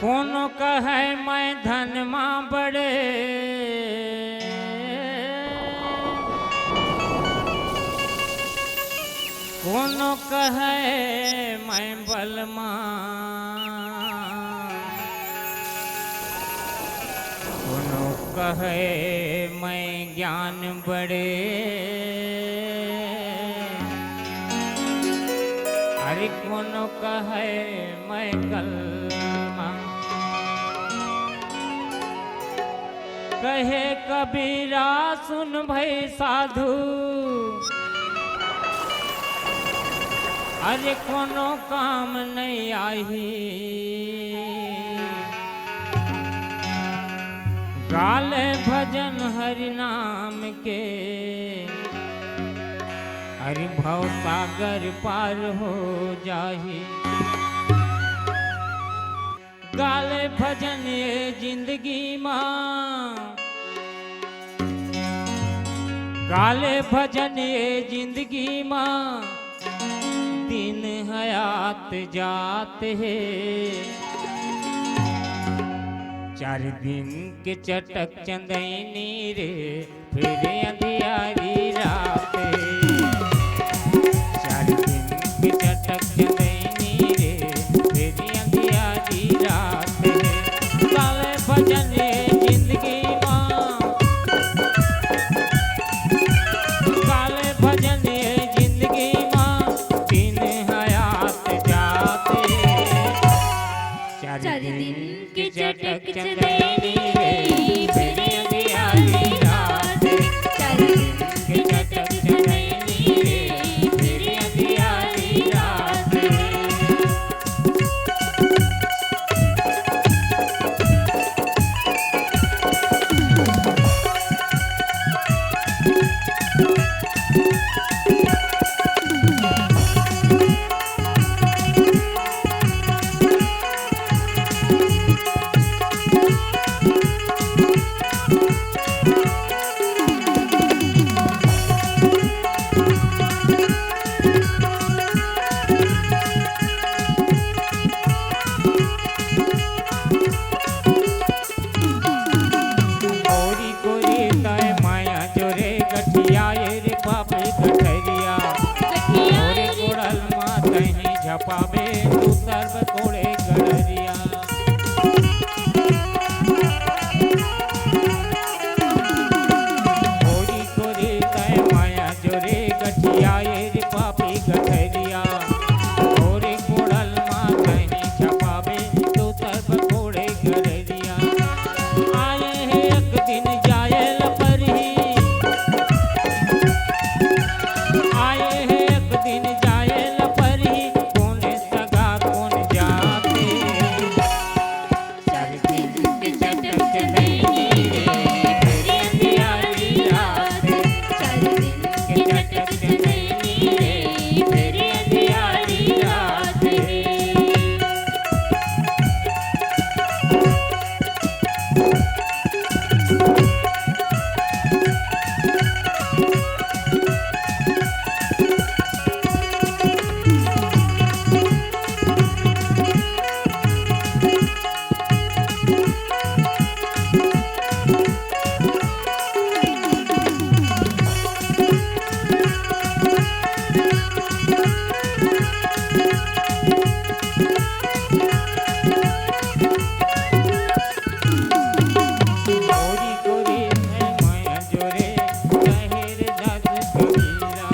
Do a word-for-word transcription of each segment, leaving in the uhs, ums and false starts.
कोनो कहय मैं धन मा बड़े, कोनो कहय मैं बल मा, कोनो कहय मैं ज्ञान बड़े, अरे कोनो कहय मैं कलमा। कहे कबीरा सुन भई साधु, अरे कोनो काम नहीं आही। गाले भजन हरि नाम के, अरे भव सागर पार हो जाही। गाले भजन ये जिंदगी मा, गाले भजन ये जिंदगी मा, दिन हयात जात हे। चार दिन के चटक चंदैनी रे, फिर अंधियारी रात। चार दिन के चटक चंदैनी रे, फिर अंधियारी रात। गाले भजन ये जिंदगी मा, गाले भजन ये जिंदगी मा, दिन हयात जात। चार चार दिन दिन के चटक चंदैनी रे, फिर अंधियारी रात। चार दिन के चटक चंदैनी रे, फिर अंधियारी रात। कोरी कोरी तय माया जोरे गठियाए रे पापी गठरिया। कोरे कोड़ल मा तही झपाबे तू सर्व कोड़े गड़रिया। कोरी कोरी तय माया जोरे गठियाए रे पापी गठरिया। कोरे कोड़ल मा तही झपाबे तू सर्व कोड़े गड़रिया। आए हे एक दिन जाए ल परही, आए हे एक दिन जाए ल परही, कोन सगा कोन जाते। चार दिन के चटक चंदैनी रे, फिर अंधियारी रात। चार दिन के चटक चंदैनी रे, फिर अंधियारी रात। कोरी कोरी है माया जोरे, कहे रे दास कबीरा।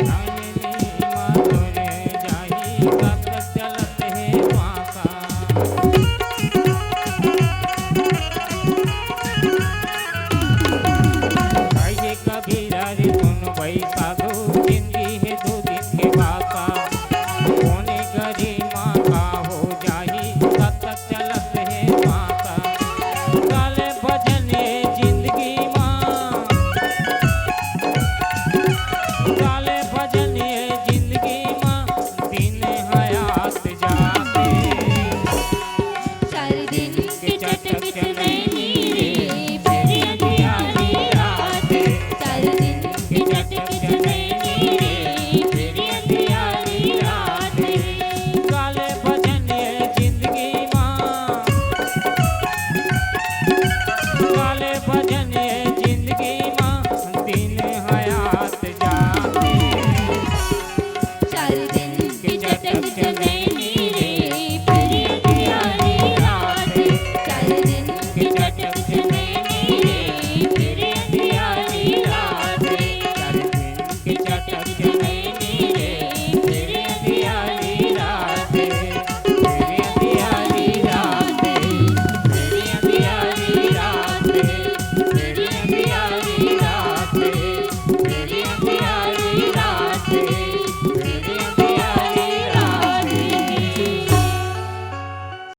नैनी मा तोरे जाही, कत चलत हे पासा। कहे कबीरा रे सुन भई साधु, जिंदगी हे दू दिन के बासा। कोने करी मा का हो जाही, कत